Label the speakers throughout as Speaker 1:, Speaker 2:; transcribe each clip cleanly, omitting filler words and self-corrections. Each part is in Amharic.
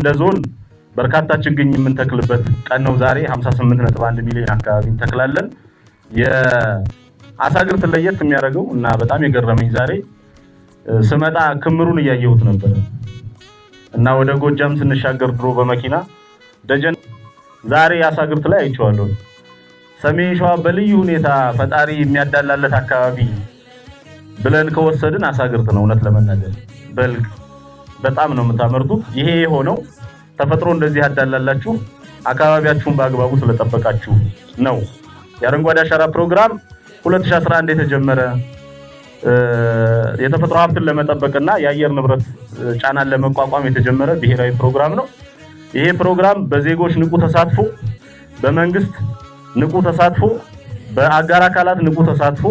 Speaker 1: እንደ ዞን በርካታ ችግኝ የምንተክልበት ቀን ነው ዛሬ። 58.1 ሚሊዮን አካባቢ እንተክላለን። የአሳግርት ለየት የሚያደርገው እና በጣም የገረመኝ ዛሬ ስመጣ ክምሩን እያየሁት ነበር እና ወደ ጎጃም ስንሻገር ድሮ በመኪና ደጀን ዛሬ አሳግርት ላይ አይቼዋለሁ። ሰሜን ሸዋ በልዩ ሁኔታ ፈጣሪ የሚያዳላለት አካባቢ ብለን ከወሰድን አሳግርት ነው። እውነት ለመናገር በልግ በጣም ነው የምታመርቱት። ይሄ የሆነው ተፈጥሮ እንደዚህ ያዳላላችሁ አካባቢያችሁን በአግባቡ ስለጠበቃችሁ ነው። የአረንጓዴ አሻራ ፕሮግራም 2011 የተጀመረ የተፈጥሮ ሀብትን ለመጠበቅና የአየር ንብረት ጫናን ለመቋቋም የተጀመረ ብሔራዊ ፕሮግራም ነው። ይሄ ፕሮግራም በዜጎች ንቁ ተሳትፎ፣ በመንግስት ንቁ ተሳትፎ፣ በአጋር አካላት ንቁ ተሳትፎ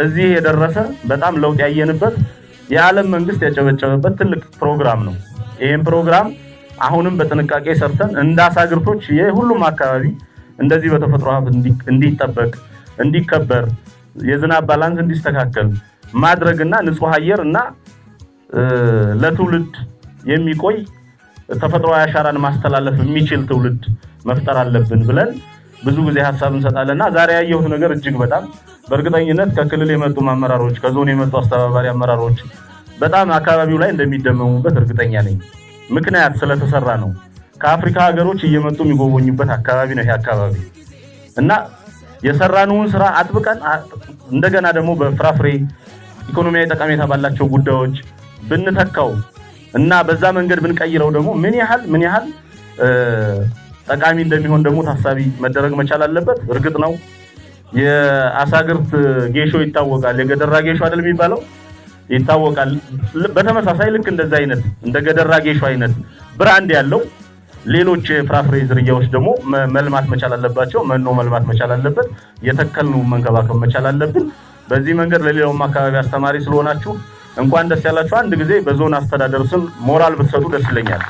Speaker 1: እዚህ የደረሰ፣ በጣም ለውጥ ያየንበት፣ የዓለም መንግስት ያጨበጨበበት ትልቅ ፕሮግራም ነው። ይህም ፕሮግራም አሁንም በጥንቃቄ ሰርተን እንደ አሳግርቶች የሁሉም አካባቢ እንደዚህ በተፈጥሮ ሀብት እንዲጠበቅ፣ እንዲከበር፣ የዝናብ balance እንዲስተካከል ማድረግና ንጹህ አየር እና ለትውልድ የሚቆይ ተፈጥሯዊ አሻራን ማስተላለፍ የሚችል ትውልድ መፍጠር አለብን ብለን ብዙ ጊዜ ሀሳብ እንሰጣለንና ዛሬ ያየሁት ነገር እጅግ በጣም በእርግጠኝነት ከክልል የመጡ አመራሮች፣ ከዞን የመጡ አስተባባሪ አመራሮች በጣም አካባቢው ላይ እንደሚደመሙበት እርግጠኛ ነኝ። ምክንያት ስለተሰራ ነው። ከአፍሪካ ሀገሮች እየመጡ የሚጎበኙበት አካባቢ ነው ይሄ አካባቢ እና የሰራነውን ስራ አጥብቀን እንደገና ደግሞ በፍራፍሬ ኢኮኖሚያዊ ጠቀሜታ ባላቸው ጉዳዮች ብንተካው እና በዛ መንገድ ብንቀይረው ደግሞ ምን ያህል ጠቃሚ እንደሚሆን ደግሞ ታሳቢ መደረግ መቻል አለበት። እርግጥ ነው የአሳግርት ጌሾ ይታወቃል። የገደራ ጌሾ አይደል የሚባለው፣ ይታወቃል። በተመሳሳይ ልክ እንደዛ አይነት እንደ ገደራ ጌሾ አይነት brand ያለው ሌሎች የፍራፍሬ ዝርያዎች ደግሞ መልማት መቻል አለባቸው። መኖ መልማት መቻል አለበት። የተከልነውን መንከባከብ መቻል አለብን። በዚህ መንገድ ለሌላውም አካባቢ አስተማሪ ስለሆናችሁ እንኳን ደስ ያላችሁ። አንድ ጊዜ በዞን አስተዳደር ስም ሞራል ብትሰጡ ደስ ይለኛል።